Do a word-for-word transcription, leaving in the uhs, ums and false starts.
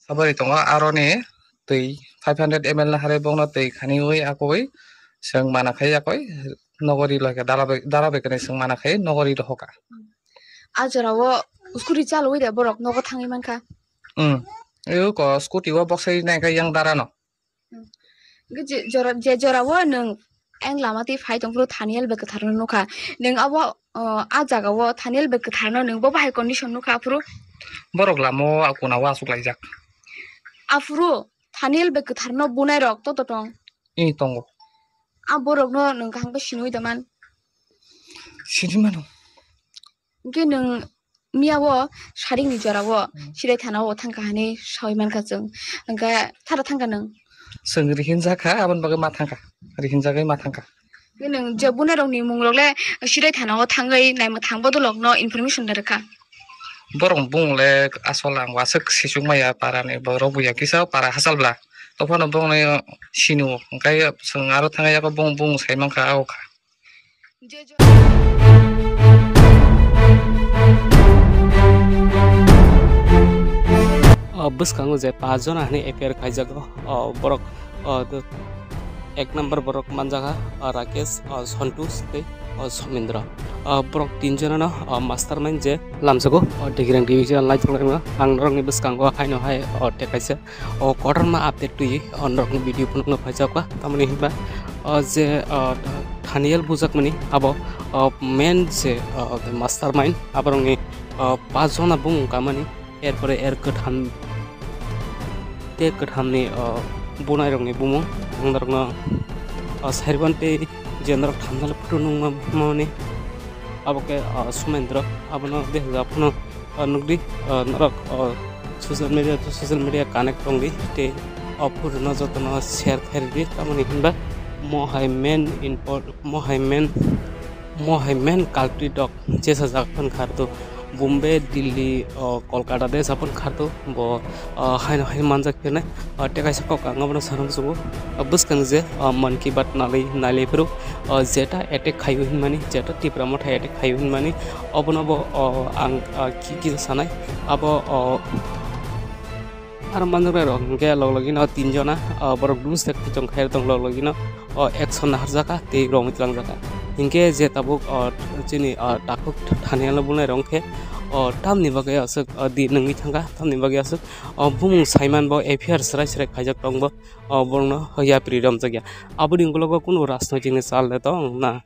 Sabari tongo, aroni twi five hundred M L ni hari bongno twi khaniwi akoi chwng mana khai akoi nogo ri lohoka, dara bai, dara bai kwrwi chwng mana khai nogo ri lohoka. A jorao scooty chalwi de borok nogo thangwi mankha. Hmm. Eko scooty o boksai nai kha yang dara no. Hwnkhe je jora, je jorao nwng ayang lama twi phai tongphuru Thaniel bai kwtharno nukha. Nwng abo, o, a jagao Thaniel bai kwtharno nwng bo bahai condition nukha aphuru? Borok lama o kunao aswk laijak. Aphuru Thaniel bai kwtharno bunai rok to to tong? I tongo. A borokno nwng kaham khe sinwi da man? Sini mano. Hwnkhe nwng miyao saringni jorao Hmm. Sirai thana o thangkha hinwi sawi mankha chwng. Hwnkhe thara thangkha nwng? Chwng rihinjakha, aboni bagwi ma thangkha. Rihinjagwi ma thangkha. Hwnkhe nwng je bunairokni mungrok le Sirai thana o thangwi naimwthang bodolrokno information da rwkha? Borok bung le asol ang waswk sisuk maya para ni borok buya kisa para hachal bla. Tophano bongni sini o. Hwnkhe chwng aro thangwi yago bung bung sai mankha, o kha. O bwskango je paanch jona hinwi F I R khaijago, o borok, o, ek number borok manjakha, o Rakesh, o Santosh tei o Somindra. O borok tin jonano, o mastermind je lamjago, o Digirang division lai thanglaima. Ang norokni bwskango haino hai, o tei kaisa o kotorma update twi o norokni video phunukno phaijakha. Tamoni hinba o je, o, Thaniel bujakmani abo, o, main je, o, mastermind, aborokni, o, paanch jona bumung kamani, erpore er kwtham tei kwthamni, o, bunairokni bumung ang norokno, o, sairban tei je norok thamjani photo nukmani abo khe, o, Somendra, abono bihajak phano o, nukdi, o, norok, o, social media to social media connect tongdi tei o photo no jotono share khairidi, tamoni hinba mo hai main import, mo hai main, mo hai main culprit rok jesa jak phan khardo Bombay, Delhi, o, Kolkata de japon khardo bo, o, haino hai manjak phirnai, o, tei kaisa kok ang abono sanang sugo, o, bwskang je, o, Mann Ki Baat nalai, nalai phuru, o, jeta attack khaio hinmani, jeta Tipra Motha attack khaio hinmani, obono bo, o, ang, o, ki, kisa sanai, abo, o, aro manjaknai rok hinkhe log logino tin jona, o, borok dusde khichong khair tong log logino, o, action naharjaka tei romwi tlangjaka. Hinkhe je tabuk, o, chini, o, takhuk thani ano bunai rok hinkhe, o, tamni bagwi aswk, o, di nungwi thangkha, tamni bagwi aswk, o, bumung saiman bo F I R swrai swrai khaijak tong bo, o, borokno yapri romjakya. Aboni ukologo kunu rajnoitikni chal de tong na.